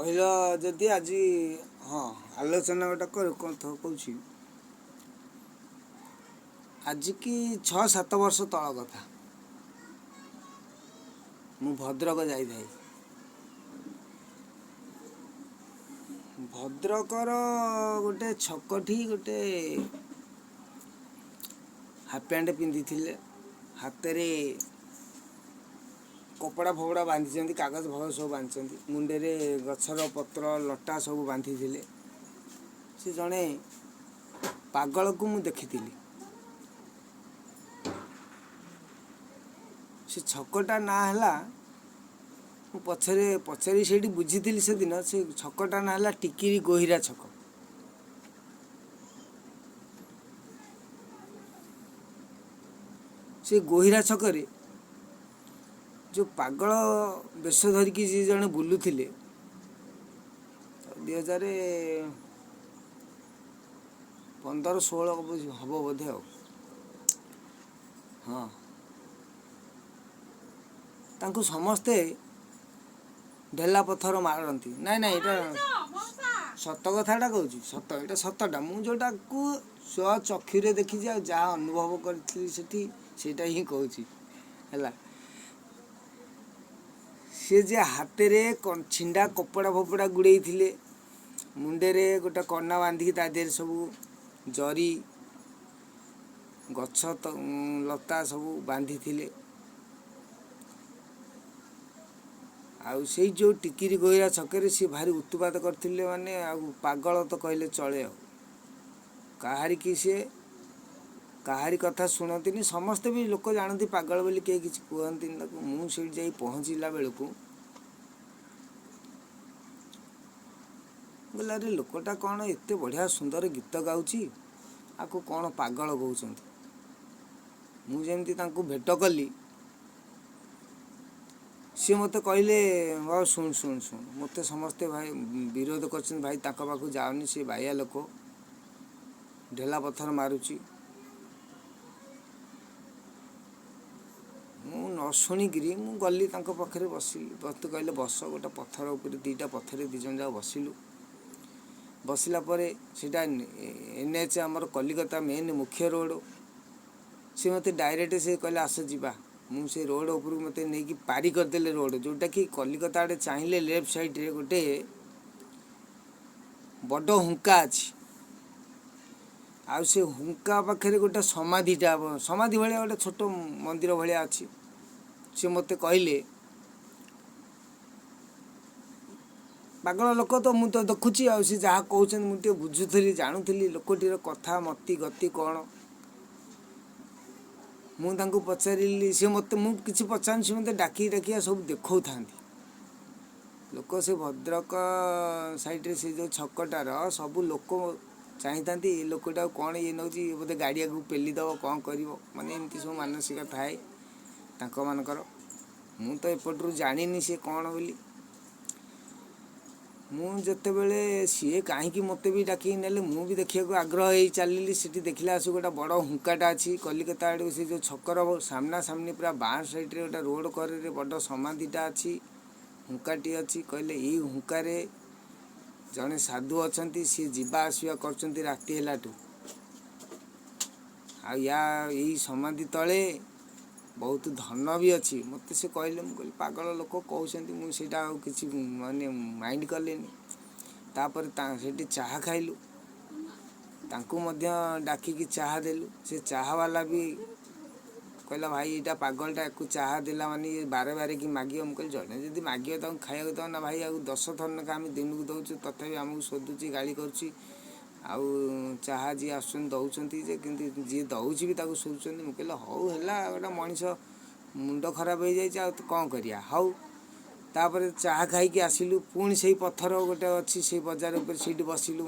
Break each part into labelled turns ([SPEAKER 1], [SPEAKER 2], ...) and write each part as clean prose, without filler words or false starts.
[SPEAKER 1] କହିଲ ଯଦି ଆଜି, ହଁ, ଆଲୋଚନା ଗୋଟେ କର କହୁଛି। ଆଜିକି 6-7 ବର୍ଷ ତଳ କଥା, ମୁଁ ଭଦ୍ରକ ଯାଇଥାଏ। ଭଦ୍ରକର ଗୋଟେ ଛକଠି ଗୋଟେ ହାଫ୍ ପ୍ୟାଣ୍ଟ ପିନ୍ଧିଥିଲେ, ହାତରେ କପଡ଼ା ଫପଡ଼ା ବାନ୍ଧିଛନ୍ତି, କାଗଜ ଫାଗଜ ସବୁ ବାନ୍ଧିଛନ୍ତି, ମୁଣ୍ଡରେ ଗଛର ପତ୍ର ଲଟା ସବୁ ବାନ୍ଧିଥିଲେ। ସେ ଜଣେ ପାଗଳକୁ ମୁଁ ଦେଖିଥିଲି। ସେ ଛକଟା ନାଁ ହେଲା, ମୁଁ ପଛରେ ପଚାରି ସେଇଠି ବୁଝିଥିଲି ସେଦିନ, ସେ ଛକଟା ନାଁ ହେଲା ଟିକିରି ଗୋହିରା ଛକ। ସେ ଗୋହିରା ଛକରେ ଯେଉଁ ପାଗଳ ବେଶ ଧରିକି ଯିଏ ଜଣେ ବୁଲୁଥିଲେ, 2015-16 ହବ ବୋଧେ ଆଉ, ହଁ, ତାଙ୍କୁ ସମସ୍ତେ ଢେଲା ପଥର ମାରନ୍ତି। ନାଇଁ ନାଇଁ, ଏଇଟା ସତ କଥାଟା କହୁଛି, ସତ, ଏଇଟା ସତଟା। ମୁଁ ଯେଉଁଟାକୁ ସ୍ୱଚକ୍ଷୁରେ ଦେଖିଛି ଆଉ ଯାହା ଅନୁଭବ କରିଥିଲି ସେଠି, ସେଇଟା ହିଁ କହୁଛି। ହେଲା, ସେ ଯେ ହାତରେ ଛିଣ୍ଡା କପଡ଼ା ଫପଡ଼ା ଗୁଡ଼େଇଥିଲେ, ମୁଣ୍ଡରେ ଗୋଟେ କନା ବାନ୍ଧିକି ତା ଦେହରେ ସବୁ ଜରି ଗଛ ଲତା ସବୁ ବାନ୍ଧିଥିଲେ। ଆଉ ସେଇ ଯେଉଁ ଟିକିରି ଗୋହିରା ଛକରେ ସିଏ ଭାରି ଉତ୍ପାତ କରିଥିଲେ, ମାନେ ଆଉ ପାଗଳ ତ କହିଲେ ଚଳେ। ଆଉ କାହାରିକି ସିଏ କାହାରି କଥା ଶୁଣନ୍ତିନି, ସମସ୍ତେ ବି ଲୋକ ଜାଣନ୍ତି ପାଗଳ ବୋଲି, କେହି କିଛି କୁହନ୍ତିନି ତାକୁ। ମୁଁ ସେଇଠି ଯାଇ ପହଞ୍ଚିଲା ବେଳକୁ କହିଲି, ଆରେ ଲୋକଟା କ'ଣ ଏତେ ବଢ଼ିଆ ସୁନ୍ଦର ଗୀତ ଗାଉଛି, ଆକୁ କ'ଣ ପାଗଳ କହୁଛନ୍ତି? ମୁଁ ଯେମିତି ତାଙ୍କୁ ଭେଟ କଲି, ସିଏ ମୋତେ କହିଲେ, ବାବା ଶୁଣ ଶୁଣ ଶୁଣ, ମୋତେ ସମସ୍ତେ ଭାଇ ବିରୋଧ କରିଛନ୍ତି, ଭାଇ ତାଙ୍କ ପାଖକୁ ଯାଅନି, ସେ ବାଇଆ ଲୋକ, ଢେଲା ପଥର ମାରୁଛି। ମୁଁ ନ ଶୁଣିକିରି ମୁଁ ଗଲି, ତାଙ୍କ ପାଖରେ ବସିଲି। ମୋତେ କହିଲେ ବସ ଗୋଟେ ପଥର ଉପରେ, ଦୁଇଟା ପଥରରେ ଦୁଇ ଜଣ ଯାକ ବସିଲୁ। ବସିଲା ପରେ ସେଇଟା ଏନ୍ ଏଚ୍ ଆମର କଲିକତା ମେନ୍ ମୁଖ୍ୟ ରୋଡ଼। ସେ ମୋତେ ଡାଇରେକ୍ଟ ସେ କହିଲେ ଆସ ଯିବା। ମୁଁ ସେ ରୋଡ଼ ଉପରକୁ ମୋତେ ନେଇକି ପାରି କରିଦେଲେ ରୋଡ଼, ଯେଉଁଟାକି କଲିକତା ଆଡ଼େ ଚାହିଁଲେ ଲେଫ୍ଟ ସାଇଡ଼ରେ ଗୋଟେ ବଡ଼ ହୁଙ୍କା ଅଛି, ଆଉ ସେ ହୁଙ୍କା ପାଖରେ ଗୋଟେ ସମାଧିଟା, ସମାଧି ଭଳିଆ ଗୋଟେ ଛୋଟ ମନ୍ଦିର ଭଳିଆ ଅଛି। ସେ ମୋତେ କହିଲେ, ପାଗଳ ଲୋକ ତ ମୁଁ ତ ଦେଖୁଛି, ଆଉ ସେ ଯାହା କହୁଛନ୍ତି ମୁଁ ଟିକେ ବୁଝୁଥିଲି, ଜାଣୁଥିଲି ଲୋକଟିର କଥା ମତି ଗତି କ'ଣ। ମୁଁ ତାଙ୍କୁ ପଚାରିଲି, ସେ ମୋତେ, ମୁଁ କିଛି ପଚାରୁନି, ସେ ମୋତେ ଡାକି ଡାକିଆ ସବୁ ଦେଖାଉଥାନ୍ତି। ଲୋକ ସେ ଭଦ୍ରକ ସାଇଡ଼ରେ ସେ ଯେଉଁ ଛକଟାର ସବୁ ଲୋକ ଚାହିଁଥାନ୍ତି, ଏ ଲୋକଟାକୁ କ'ଣ ଇଏ ନେଉଛି, ଇଏ ବୋଧେ ଗାଡ଼ିଆକୁ ପେଲିଦେବ, କ'ଣ କରିବ, ମାନେ ଏମିତି ସବୁ ମାନସିକ ଥାଏ ତାଙ୍କମାନଙ୍କର। ମୁଁ ତ ଏପଟରୁ ଜାଣିନି ସିଏ କ'ଣ ବୋଲି। ମୁଁ ଯେତେବେଳେ ସିଏ କାହିଁକି ମୋତେ ବି ଡାକିକି ନେଲେ, ମୁଁ ବି ଦେଖିବାକୁ ଆଗ୍ରହ ହେଇ ଚାଲିଲି। ସେଠି ଦେଖିଲା ଆସୁ ଗୋଟେ ବଡ଼ ହୁଙ୍କାଟା ଅଛି କଲିକତା ଆଡ଼କୁ, ସେ ଯେଉଁ ଛକର ସାମ୍ନାସାମ୍ନି ପୁରା ବାଁ ସାଇଡ଼ରେ ଗୋଟେ ରୋଡ଼ କରରେ ବଡ଼ ସମାଧିଟା ଅଛି, ହୁଙ୍କାଟି ଅଛି। କହିଲେ ଏଇ ହୁଙ୍କାରେ ଜଣେ ସାଧୁ ଅଛନ୍ତି, ସିଏ ଯିବା ଆସିବା କରୁଛନ୍ତି ରାତି ହେଲାଠୁ, ଆଉ ୟା ଏଇ ସମାଧି ତଳେ ବହୁତ ଧନ ବି ଅଛି, ମୋତେ ସେ କହିଲେ। ମୁଁ କହିଲି ପାଗଳ ଲୋକ କହୁଛନ୍ତି, ମୁଁ ସେଇଟା ଆଉ କିଛି ମାନେ ମାଇଣ୍ଡ କଲିନି। ତାପରେ ସେଠି ଚାହା ଖାଇଲୁ, ତାଙ୍କୁ ମଧ୍ୟ ଡାକିକି ଚାହା ଦେଲୁ। ସେ ଚାହା ବାଲା ବି କହିଲା, ଭାଇ ଏଇଟା ପାଗଳଟା, ୟାକୁ ଚାହା ଦେଲା ମାନେ ଇଏ ବାର ବାରିକି ମାଗିବ। ମୁଁ କହିଲି ଜଣେ ଯଦି ମାଗିବ ତାକୁ ଖାଇବାକୁ ଦେବ ନା ଭାଇ, ଆଉ 10 ଥର ଲେଖା ଆମେ ଦିନକୁ ଦେଉଛୁ, ତଥାପି ଆମକୁ ଶୋଧୁଛି, ଗାଳି କରୁଛି। ଆଉ ଚାହା ଯିଏ ଆସୁଛନ୍ତି ଦେଉଛନ୍ତି ଯେ, କିନ୍ତୁ ଯିଏ ଦେଉଛି ବି ତାକୁ ଶୋଧୁଛନ୍ତି। ମୁଁ କହିଲି ହଉ ହେଲା, ଗୋଟେ ମଣିଷ ମୁଣ୍ଡ ଖରାପ ହେଇଯାଇଛି, ଆଉ କ'ଣ କରିବା, ହଉ। ତାପରେ ଚାହା ଖାଇକି ଆସିଲୁ, ପୁଣି ସେଇ ପଥର ଗୋଟେ ଅଛି ସେଇ ବଜାର ଉପରେ, ସେଇଠି ବସିଲୁ।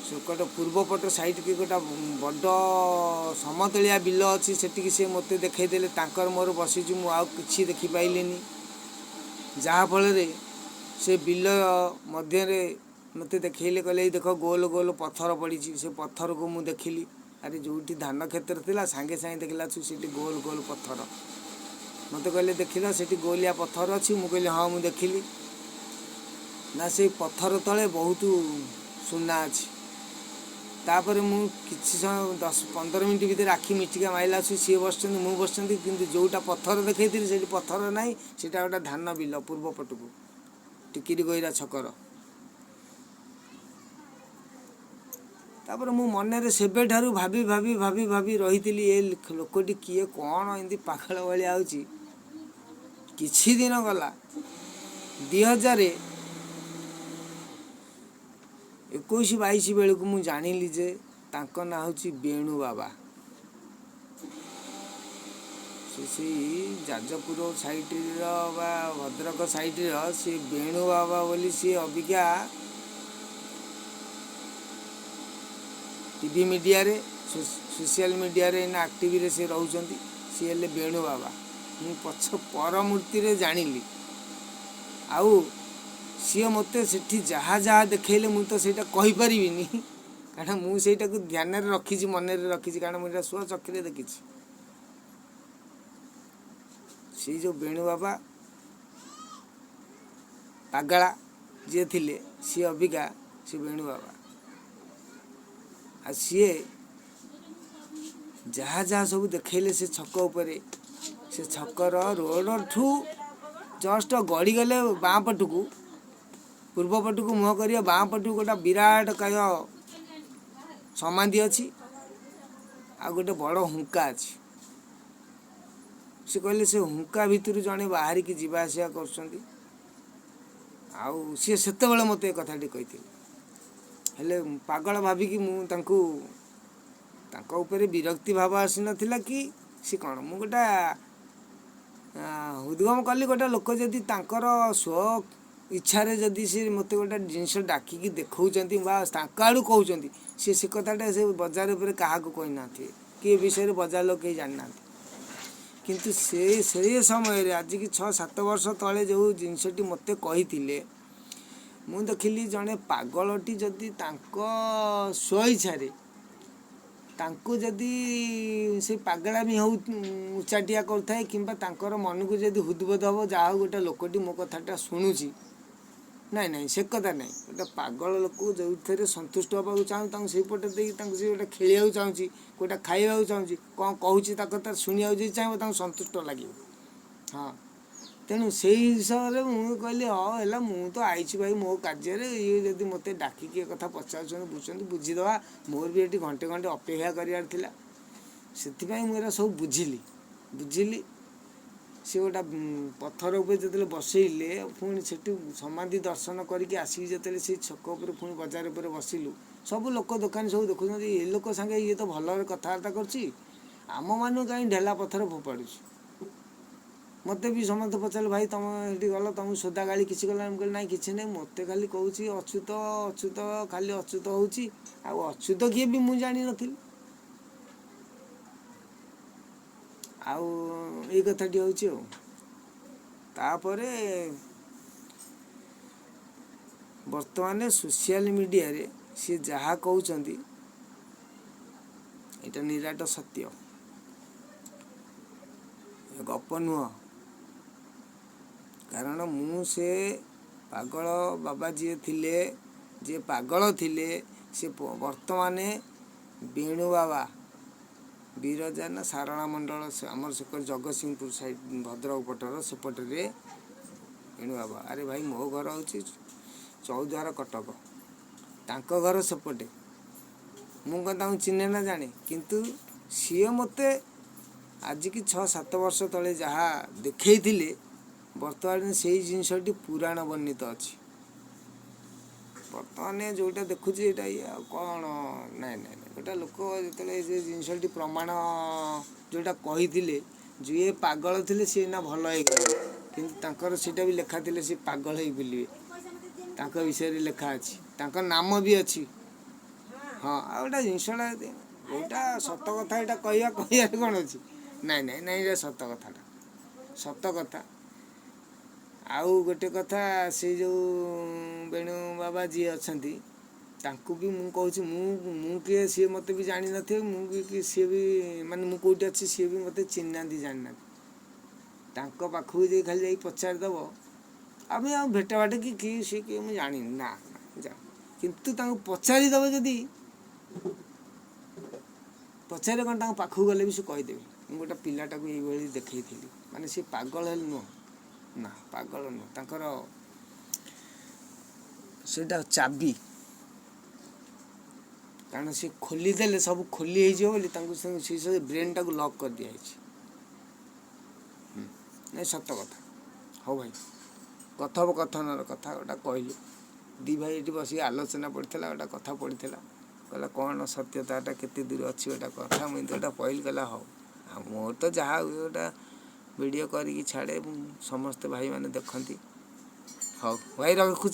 [SPEAKER 1] ସେକଟ ପୂର୍ବ ପଟ ସାଇଡ଼୍କି ଗୋଟେ ବଡ଼ ସମତଳିଆ ବିଲ ଅଛି, ସେଠିକି ସେ ମୋତେ ଦେଖେଇଦେଲେ। ତାଙ୍କର ମୋର ବସିଛୁ, ମୁଁ ଆଉ କିଛି ଦେଖିପାଇଲିନି। ଯାହାଫଳରେ ସେ ବିଲ ମଧ୍ୟରେ ମୋତେ ଦେଖେଇଲେ, କହିଲେ ଏଇ ଦେଖ ଗୋଲ ଗୋଲ ପଥର ପଡ଼ିଛି। ସେ ପଥରକୁ ମୁଁ ଦେଖିଲି, ଆରେ ଯେଉଁଠି ଧାନ କ୍ଷେତ୍ର ଥିଲା, ସାଙ୍ଗେ ସାଙ୍ଗେ ଦେଖିଲା ସେଠି ଗୋଲ ଗୋଲ ପଥର। ମୋତେ କହିଲେ ଦେଖିଲ ସେଠି ଗୋଲିଆ ପଥର ଅଛି? ମୁଁ କହିଲି ହଁ, ମୁଁ ଦେଖିଲି। ନା, ସେଇ ପଥର ତଳେ ବହୁତ ସୁନା ଅଛି। ତାପରେ ମୁଁ କିଛି ସମୟ, 10-15 ମିନିଟ୍ ଭିତରେ ଆଖି ମିଚିକା ମାଇଲା ଆସୁ, ସିଏ ବସିଛନ୍ତି, ମୁଁ ବସିଛନ୍ତି, କିନ୍ତୁ ଯେଉଁଟା ପଥର ଦେଖେଇଥିଲି ସେଇଠି ପଥର ନାହିଁ। ସେଇଟା ଗୋଟେ ଧାନ ବିଲ ପୂର୍ବ ପଟକୁ, ଟିକିରି ଗଇରା ଛକର। ତାପରେ ମୁଁ ମନରେ ସେବେଠାରୁ ଭାବି ଭାବି ଭାବି ଭାବି ରହିଥିଲି, ଏ ଲୋକଟି କିଏ, କ'ଣ ଏମିତି ପାଗଳ ଭଳିଆ ହେଉଛି। କିଛି ଦିନ ଗଲା, 2021-22 ବେଳକୁ ମୁଁ ଜାଣିଲି ଯେ ତାଙ୍କ ନାଁ ହେଉଛି ବେଣୁ ବାବା। ସେ ସେଇ ଯାଜପୁର ସାଇଡ଼ର ବା ଭଦ୍ରକ ସାଇଡ଼ର। ସେ ବେଣୁ ବାବା ବୋଲି ସିଏ ଅବିକା ଟିଭି ମିଡ଼ିଆରେ, ସୋସିଆଲ ମିଡ଼ିଆରେ ଏଇନା ଆକ୍ଟିଭରେ ସେ ରହୁଛନ୍ତି। ସିଏ ହେଲେ ବେଣୁ ବାବା। ମୁଁ ପଛ ପରମୂର୍ତ୍ତିରେ ଜାଣିଲି। ଆଉ ସିଏ ମୋତେ ସେଠି ଯାହା ଯାହା ଦେଖେଇଲେ, ମୁଁ ତ ସେଇଟା କହିପାରିବିନି, କାରଣ ମୁଁ ସେଇଟାକୁ ଧ୍ୟାନରେ ରଖିଛି, ମନରେ ରଖିଛି, କାରଣ ମୁଁ ଏଇଟା ସ୍ୱଚକ୍ଷୁରେ ଦେଖିଛି। ସେଇ ଯେଉଁ ବେଣୁ ବାବା ପାଗଳା ଯିଏ ଥିଲେ, ସିଏ ଅବିକା ସେ ବେଣୁ ବାବା। ଆଉ ସିଏ ଯାହା ଯାହା ସବୁ ଦେଖେଇଲେ ସେ ଛକ ଉପରେ, ସେ ଛକର ରୋଡ଼ଠୁ ଜଷ୍ଟ ଗଡ଼ିଗଲେ ବାଁ ପଟକୁ, ପୂର୍ବ ପଟକୁ ମୁହଁ କରିବ, ବାଁ ପଟକୁ ଗୋଟେ ବିରାଟ କାୟ ସମାଧି ଅଛି ଆଉ ଗୋଟେ ବଡ଼ ହୁଙ୍କା ଅଛି। ସେ କହିଲେ ସେ ହୁଙ୍କା ଭିତରୁ ଜଣେ ବାହାରିକି ଯିବା ଆସିବା କରୁଛନ୍ତି। ଆଉ ସିଏ ସେତେବେଳେ ମୋତେ ଏ କଥାଟି କହିଥିଲେ। ହେଲେ ପାଗଳ ଭାବିକି ମୁଁ ତାଙ୍କୁ, ତାଙ୍କ ଉପରେ ବିରକ୍ତି ଭାବ ଆସିନଥିଲା କି ସେ କ'ଣ। ମୁଁ ଗୋଟା ହୃଦଗମ କଲି, ଗୋଟେ ଲୋକ ଯଦି ତାଙ୍କର ସ୍ୱ ଇଚ୍ଛାରେ ଯଦି ସେ ମୋତେ ଗୋଟେ ଜିନିଷ ଡାକିକି ଦେଖାଉଛନ୍ତି ବା ତାଙ୍କ ଆଡ଼ୁ କହୁଛନ୍ତି, ସିଏ ସେ କଥାଟା ସେ ବଜାର ଉପରେ କାହାକୁ କହିନାହାନ୍ତି କି ଏ ବିଷୟରେ ବଜାର ଲୋକ କେହି ଜାଣିନାହାନ୍ତି। କିନ୍ତୁ ସେ ସେଇ ସମୟରେ, ଆଜିକି 6-7 ବର୍ଷ ତଳେ ଯେଉଁ ଜିନିଷଟି ମୋତେ କହିଥିଲେ, ମୁଁ ଦେଖିଲି ଜଣେ ପାଗଳଟି ଯଦି ତାଙ୍କ ସ୍ୱଇଚ୍ଛାରେ ତାଙ୍କୁ ଯଦି ସେ ପାଗଳାମି ହଉ ଉଚାଟିଆ କରୁଥାଏ କିମ୍ବା ତାଙ୍କର ମନକୁ ଯଦି ହୃଦବୋଧ ହେବ, ଯାହା ହଉ ଗୋଟେ ଲୋକଟି ମୋ କଥାଟା ଶୁଣୁଛି। ନାଇଁ ନାଇଁ, ସେ କଥା ନାହିଁ। ଗୋଟେ ପାଗଳ ଲୋକକୁ ଯେଉଁଥିରେ ସନ୍ତୁଷ୍ଟ ହେବାକୁ ଚାହୁଁ, ତାଙ୍କୁ ସେଇପଟେ ଦେଇକି ତାଙ୍କୁ ସେ ଗୋଟେ ଖେଳିବାକୁ ଚାହୁଁଛି, କେଉଁଟା ଖାଇବାକୁ ଚାହୁଁଛି, କ'ଣ କହୁଛି ତା କଥା ଶୁଣିବାକୁ ଯଦି ଚାହିଁବ, ତାଙ୍କୁ ସନ୍ତୁଷ୍ଟ ଲାଗିବ। ହଁ, ତେଣୁ ସେଇ ହିସାବରେ ମୁଁ କହିଲି, ହଁ ହେଲା, ମୁଁ ତ ଆଇଛି ଭାଇ ମୋ କାର୍ଯ୍ୟରେ। ଇଏ ଯଦି ମୋତେ ଡାକିକି ଏ କଥା ପଚାରୁଛନ୍ତି, ବୁଝୁଛନ୍ତି, ବୁଝିଦେବା। ମୋର ବି ଏଠି ଘଣ୍ଟେ ଘଣ୍ଟେ ଅପେକ୍ଷା କରିବାର ଥିଲା, ସେଥିପାଇଁ ମୁଁ ଏରା ସବୁ ବୁଝିଲି ବୁଝିଲି। ସେ ଗୋଟା ପଥର ଉପରେ ଯେତେବେଳେ ବସେଇଲେ, ପୁଣି ସେଠୁ ସମାଧି ଦର୍ଶନ କରିକି ଆସିକି ଯେତେବେଳେ ସେଇ ଛକ ଉପରେ ପୁଣି ବଜାର ଉପରେ ବସିଲୁ, ସବୁ ଲୋକ ଦୋକାନୀ ସବୁ ଦେଖୁଛନ୍ତି, ଏ ଲୋକ ସାଙ୍ଗେ ଇଏ ତ ଭଲରେ କଥାବାର୍ତ୍ତା କରୁଛି, ଆମମାନଙ୍କୁ କାହିଁ ଢେଲା ପଥର ଫୋପାଡ଼ୁଛି? ମୋତେ ବି ସମସ୍ତେ ପଚାରିଲେ, ଭାଇ, ତୁମେ ସେଠି ଗଲ, ତୁମକୁ ସୋଦା ଗାଳି କିଛି କଲା? ମୁଁ କହିଲି, ନାଇଁ, କିଛି ନାହିଁ। ମୋତେ ଖାଲି କହୁଛି ଅଚ୍ୟୁତ ଅଚ୍ୟୁତ, ଖାଲି ଅଚ୍ୟୁତ ହେଉଛି। ଆଉ ଅଚ୍ୟୁତ କିଏ ବି ମୁଁ ଜାଣିନଥିଲି। ଆଉ ଏଇ କଥାଟି ହେଉଛି। ଆଉ ତାପରେ ବର୍ତ୍ତମାନ ସୋସିଆଲ ମିଡ଼ିଆରେ ସିଏ ଯାହା କହୁଛନ୍ତି, ଏଇଟା ନିରାଟ ସତ୍ୟ, ଗପ ନୁହଁ। କାରଣ ମୁଁ ସେ ପାଗଳ ବାବା ଯିଏ ଥିଲେ, ଯିଏ ପାଗଳ ଥିଲେ, ସେ ବର୍ତ୍ତମାନ ବେଣୁ ବାବା, ବିରଜା ନା ସାରଳା ମଣ୍ଡଳ, ଆମର ସେପଟ ଜଗତସିଂହପୁର ସାଇଡ଼, ଭଦ୍ରକ ପଟର ସେପଟରେ ବେଣୁ ବାବା। ଆରେ ଭାଇ, ମୋ ଘର ହେଉଛି ଚୌଦ୍ୱାର କଟକ, ତାଙ୍କ ଘର ସେପଟେ। ମୁଁ କ'ଣ ତାଙ୍କୁ ଚିହ୍ନେ ନା ଜାଣେ? କିନ୍ତୁ ସିଏ ମୋତେ ଆଜିକି 6-7 ବର୍ଷ ତଳେ ଯାହା ଦେଖେଇଥିଲେ, ବର୍ତ୍ତମାନ ସେଇ ଜିନିଷଟି ପୁରାଣ ବର୍ଣ୍ଣିତ ଅଛି। ବର୍ତ୍ତମାନ ଯେଉଁଟା ଦେଖୁଛି ଏଇଟା ଇଏ, ଆଉ କ'ଣ? ନାଇଁ ନାଇଁ ନାଇଁ, ଗୋଟେ ଲୋକ ଯେତେବେଳେ ସେ ଜିନିଷଟି ପ୍ରମାଣ ଯେଉଁଟା କହିଥିଲେ, ଯିଏ ପାଗଳ ଥିଲେ ସିଏ ନା ଭଲ ହେଇଗଲେ, କିନ୍ତୁ ତାଙ୍କର ସେଇଟା ବି ଲେଖା ଥିଲେ ସେ ପାଗଳ ହେଇ ବୁଲିବେ। ତାଙ୍କ ବିଷୟରେ ଲେଖା ଅଛି, ତାଙ୍କ ନାମ ବି ଅଛି। ହଁ, ଆଉ ଗୋଟେ ଜିନିଷଟା ଏଇଟା ସତ କଥା, ଏଇଟା କହିବା କହିବାରେ କ'ଣ ଅଛି? ନାଇଁ ନାଇଁ ନାଇଁ, ଏଇଟା ସତ କଥାଟା ସତ କଥା। ଆଉ ଗୋଟେ କଥା, ସେ ଯେଉଁ ବେଣୁ ବାବା ଯିଏ ଅଛନ୍ତି, ତାଙ୍କୁ ବି ମୁଁ କହୁଛି, ମୁଁ କିଏ ସିଏ ମୋତେ ବି ଜାଣିନଥିବେ, ମୁଁ ବି କି ସିଏ ବି, ମାନେ ମୁଁ କେଉଁଠି ଅଛି ସିଏ ବି ମୋତେ ଚିହ୍ନିନାହାନ୍ତି, ଜାଣିନାହାନ୍ତି। ତାଙ୍କ ପାଖକୁ ଯାଇ ଖାଲି ଯାଇ ପଚାରିଦେବ। ଆମେ ଆଉ ଭେଟଭାଟ କି କିଏ ସେ କିଏ ମୁଁ ଜାଣିନି, ନା ନା ଜାଣିନି, କିନ୍ତୁ ତାଙ୍କୁ ପଚାରିଦେବ। ଯଦି ପଚାରିଲେ କ'ଣ, ତାଙ୍କ ପାଖକୁ ଗଲେ ବି ସେ କହିଦେବେ। ମୁଁ ଗୋଟେ ପିଲାଟାକୁ ଏଇଭଳି ଦେଖେଇଥିଲି, ମାନେ ସେ ପାଗଳ ହେଲେ ନୁହଁ ନା, ପାଗଳ ନୁହଁ, ତାଙ୍କର ସେଇଟା ଚାବି। କାରଣ ସେ ଖୋଲିଦେଲେ ସବୁ ଖୋଲି ହେଇଯିବ ବୋଲି ତାଙ୍କୁ ସେ ସବୁ ବ୍ରେନ୍ଟାକୁ ଲକ୍ କରିଦିଆହେଇଛି। ନାଇଁ, ସତ କଥା। ହଉ ଭାଇ, କଥୋପକଥନର କଥା ଗୋଟା କହିଲି। ଦୁଇ ଭାଇ ଏଠି ବସିକି ଆଲୋଚନା ପଡ଼ିଥିଲା, ଗୋଟେ କଥା ପଡ଼ିଥିଲା। କହିଲା କ'ଣ ସତ୍ୟତାଟା କେତେ ଦୂର ଅଛି ଗୋଟା କଥା, ମୁଁ ଏମିତି ଗୋଟା କହିଲି। କହିଲା ହଉ। ଆଉ ମୋର ତ ଯାହା ହୁଏ ଗୋଟା ଭିଡ଼ିଓ କରିକି ଛାଡ଼େ, ସମସ୍ତେ ଭାଇମାନେ ଦେଖନ୍ତି। ହଉ ଭାଇ, ରଖୁଛି।